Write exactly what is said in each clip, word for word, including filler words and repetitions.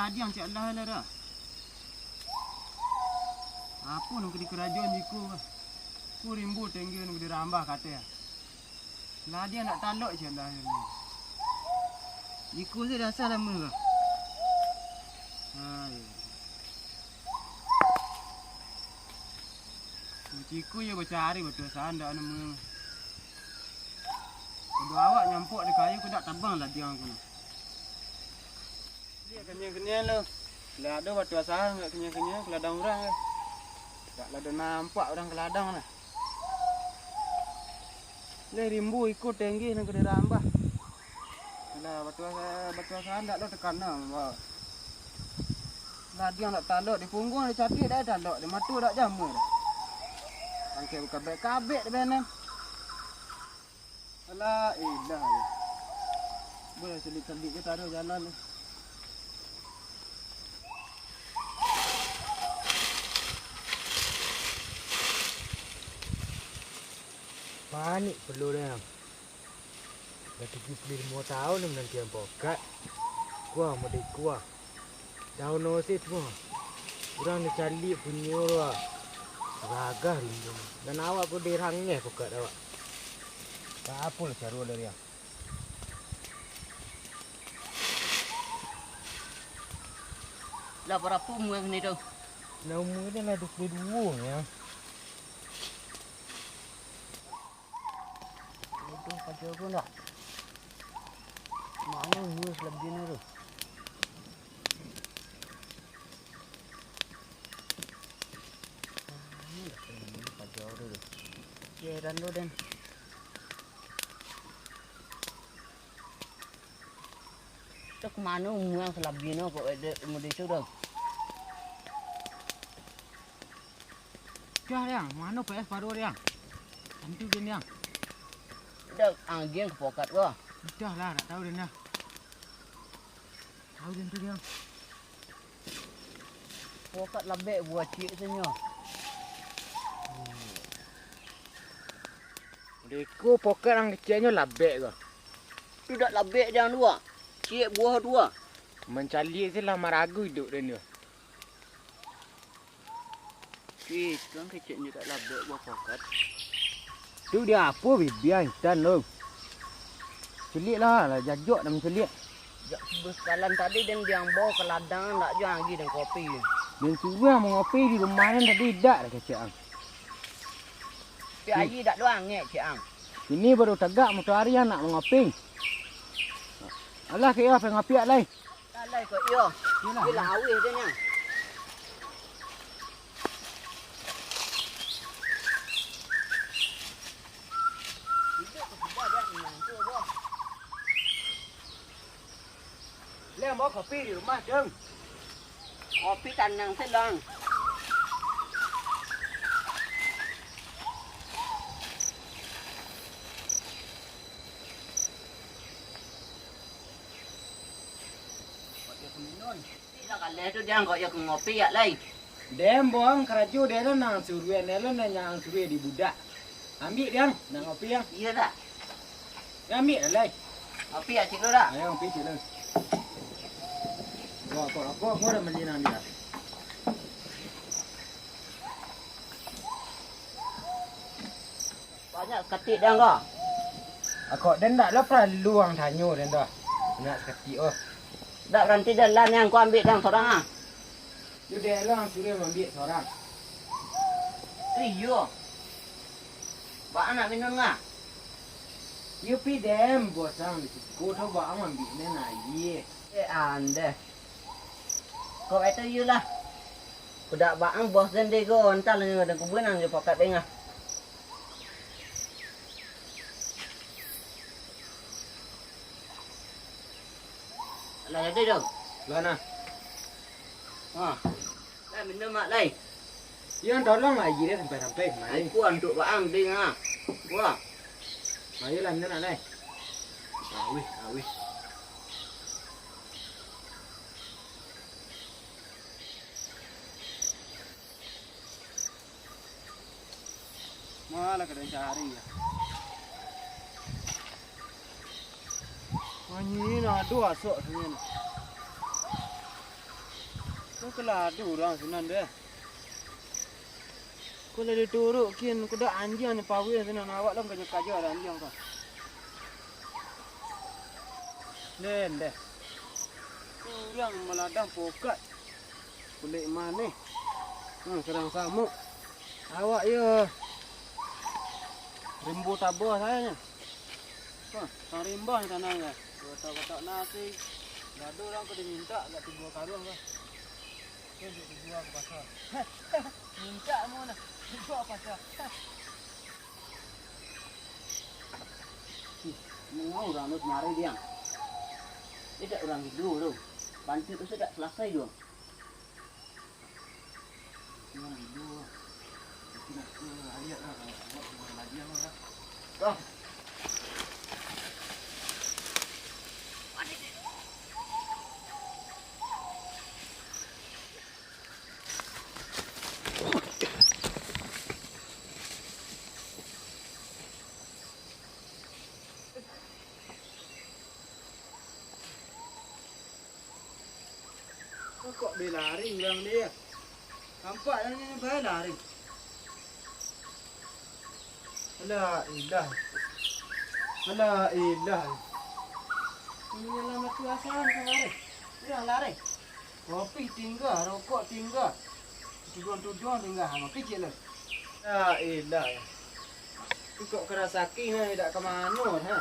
Ladiang cak lah lah dah. Apo nan ka dikarajoan iko? Ko rimbo tengge nan ka dirambah ka ateh. Ladiang nak talok cak lah. Iko se dasar lamo ko. Ha, iyo. Ciko iyo bacari batua sando namo. Kudu awak nyampok di kayu, kudak tabang ladiang ko nah. Liek kaniang-kaniang lo. Lah ado batua sando kaniang-kaniang ka ladang urang ko. Dak lah ado nampak urang ka ladang nah. Leh rimbo iko tengge nan ka dirambah. Lah batua, batua sando lo takana, bah. Ladiang dak talok, di pungguang dicadiak dak talok, di mato dak jamua. Angke bakabek-kabek di benen. Alah, ilah yo. Boleh selik-selik je taruh jalan ni. Panik pulo deh. Lah tujuah puluah limo taun menantian pokat. Kuah mode kuah. Daun nosek tu, ah. Urang dicaliak punyo tu, ah. Gagah rimbun. Dan awak ko dirangeh pokat awak. Apo lah caro dari ang? Lah barapo umua kini tu? Lah umua ni lah duo puluah duo ni, ah. Aduh, paja ko ndak? Mano umua salabiahnyo tu? Mano paja ko tu? Ye, dan tu, den. Tu ka mano umua salabiahnyo kok ado umua di situ tu? Dah, Diang. Mano P S baru, Diang? Tantu, Diang. Dah, agiah ka pokat ko. Dah lah, dak tahu, Diang, dah. Tahu, Diang, tu, Diang. Pokat labek buah ciek tu nyo. Deko pokat nan keciknyo labek ko. Tu dak labek, Diang, tu, ah. Ciek buah tu, ah. Mancaliak se lah maragu iduik den tu. Ih, kan keceknyo tak labek buah pokat. Tu dia apo bibia intan tu? Celiak lah, lah jajok dah manceliak. Jak subuah sakalan tadi den diang bao ka ladang, ndak juo agi den kopi. Den suruah mangopi di rumah den tadi, idak dah kecek ang. Tapi aia dak doh angek, cek ang. Kini baru tagak matoari, nak mangopi. Alah, kek iyo, pai ngopi lai. Alai kok iyo. Iyolah. Iyolah, awih je nyo. Iduik ko sudah dak mangantuak ko. Leng bao kopi di rumah, Deng. Kopi tanang se, Lang. Lah kaleh tu, Jang, kok yo ka ngopi yak lai. Den, Bang, karajo den lo nan suruah, den lo nan, nan suruah di budak. Ambiak, Jang, nak ngopi, Jang. Iyo dak? Ambiak lah lai. Ngopi yak cik lo dak? Ayo, ngopi cik lo. Rokok, rokok, gua dah bali nan dia. Banyak saketek, Dang, ko. Kok den dak lo paralu ang tanyo den doh. Banyak saketek, oh. Dak baranti jalan, Dang, ko ambiak, Dang, sorang, ah. Yo, den lo ang suruah maambiak sorang. Iyo. Baa nak minum, ah? Yo, pi den, bos ang di siko tu, baa maambiak den aia. Eh, andeh. Kok itu iyolah. Kudak baa ang bos den dego, antah lah nyo den kubuan ang jo pakat den, ah. Lah jadi tu. Lah nah. Ha. Lah minum mak lai. Yang tolong lah aia sampai-sampai kemari. Aku antuk baang ding ah. Wah. Ayolah minum nak lai. Awih, awih. Malah kadang cari ya. Manyi na ado asok sungai na. Ko kalado urang sinan deh. Ko lah dituruik kin, ko dak anjiang ni pawin sinan, awak lah kaja-kaja ado anjiang ko. Den deh. Urang maladang pokat. Kulik manih. Hmm, sarang samuk. Awak yo rimbo tabah sajo nyo. Hah, tarimbang tanah ko. Dua kotak nasi. Gado urang ko dimintak, agak tigo karuang ko. Oke, duit dijual ka pasar. Mintak mau nah, dijual ka pasar. Ih, manga urang tu kamari, Diang? Indak urang gilo tu. Bantuak tu dak salasai tu. Kok balari urang dia? Nampak urang ni balari. Alah ilah. Alah ilah. Ini lah mati asahan kamari. Urang lari. Kopi tingga, rokok tingga. Tuduang-tuduang tingga, ha, kopi ciek lah. La ilah. Kok karasaki ha, dak ka mano ha.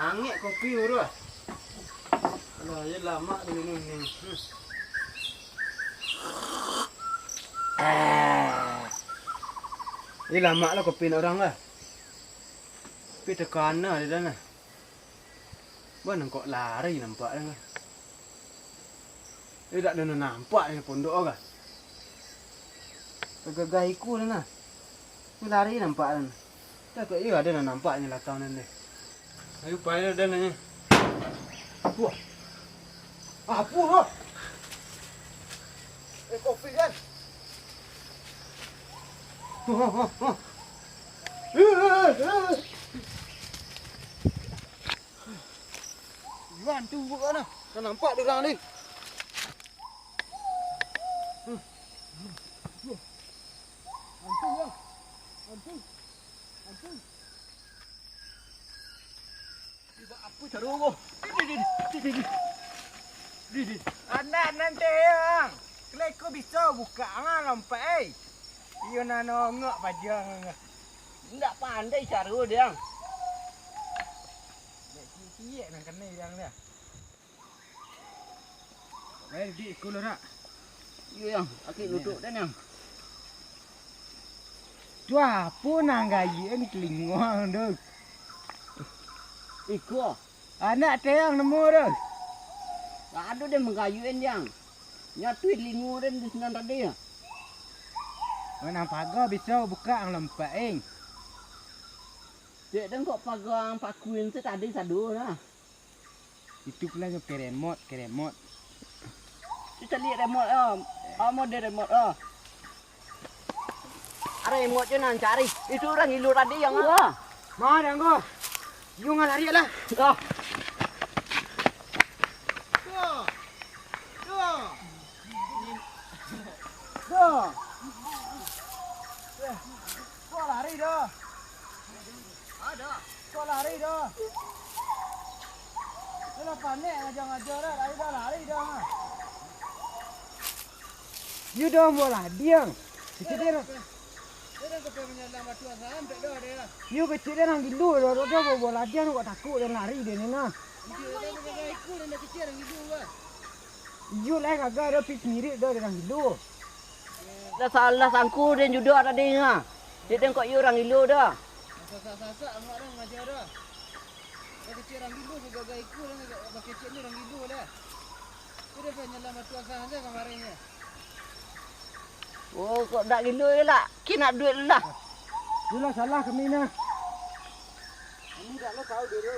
Angek kopi urang. Alah, yo lamak tu minum ni. Hmm. Yo lamak lah kopi nak urang lah. Tapi takana di dalam lah. Bana kok lari nampak dek. Eh, dak ado nan nampak dek pondok ko. Tagagah iko dek nah. Ni lari nampak dek nah. Takut iyo ado nan nampak nyo latang dek. Ayo pai lah dek nah. Wah. Apo tu? Eh, kopi kan? Wah, wah, wah. Eh, eh, eh. Iwan tu bukan lah. Dah nampak dia orang ni. Hantu lah. Hantu. Hantu. Apo caro ko? Di, di, di, di, di, di. Di, di. Anak nan teyang. Keleko bisa buka nga lompat, eh. Iyo nan ongok pajang. Ndak pandai caro dia. Ndak ciek-ciek nan kena dia. Lai, di iko lo, Rak. Iyo, Yang. Akik lutuk den, Yang. Tu apo nan gayuan telingo ang tu? Iko. Anak teyang namo tu. Ado den manggayuan, Yang. Nyatui telingo den di sinan tadi, ya. Manang paga bisa buka ang lompat, eng. Dek den kok paga ang pakuin tu tadi sado nah. Itu pulo nyo keremot, keremot. Tu caliak remot, ah. Ah, model remot, ah. Remot je nan cari. Itu urang gilo tadi yang, ah. Wah. Ma, danggo. Yo ngalari lah. Ah. Tuh. Tuh. Tuh. Eh, kok lari dah? Ada. Kok lari dah? Alah, panek ngaja-ngaja dah. Lari dah, lari dah. Yo dah, buah ladiang. Kecil dia. Dia dah sampai menyalam batu asam, tak ada dia. Yo kecil dia nang gilo dah. Dah, dah, buah ladiang kok takut dan lari dia ni nah. Dia dah sampai ikut dan dah kecil dan gilo lah. Iyo lah, kagak ado pis mirip doh dengan gilo. Lah salah sangko den judo tadi nga. Dek den kok iyo urang gilo doh. Sasak-sasak amak dah ngaja dah. Dah kecil urang gilo, sagagah iko dah, dah kecil ni urang gilo dah. Tu dah nyalam batu asah saja kamarin ni. Oh, kok dak gilo je lah. Ki nak duit lah. Itulah salah kami nah. Kami dak lo tahu dulu.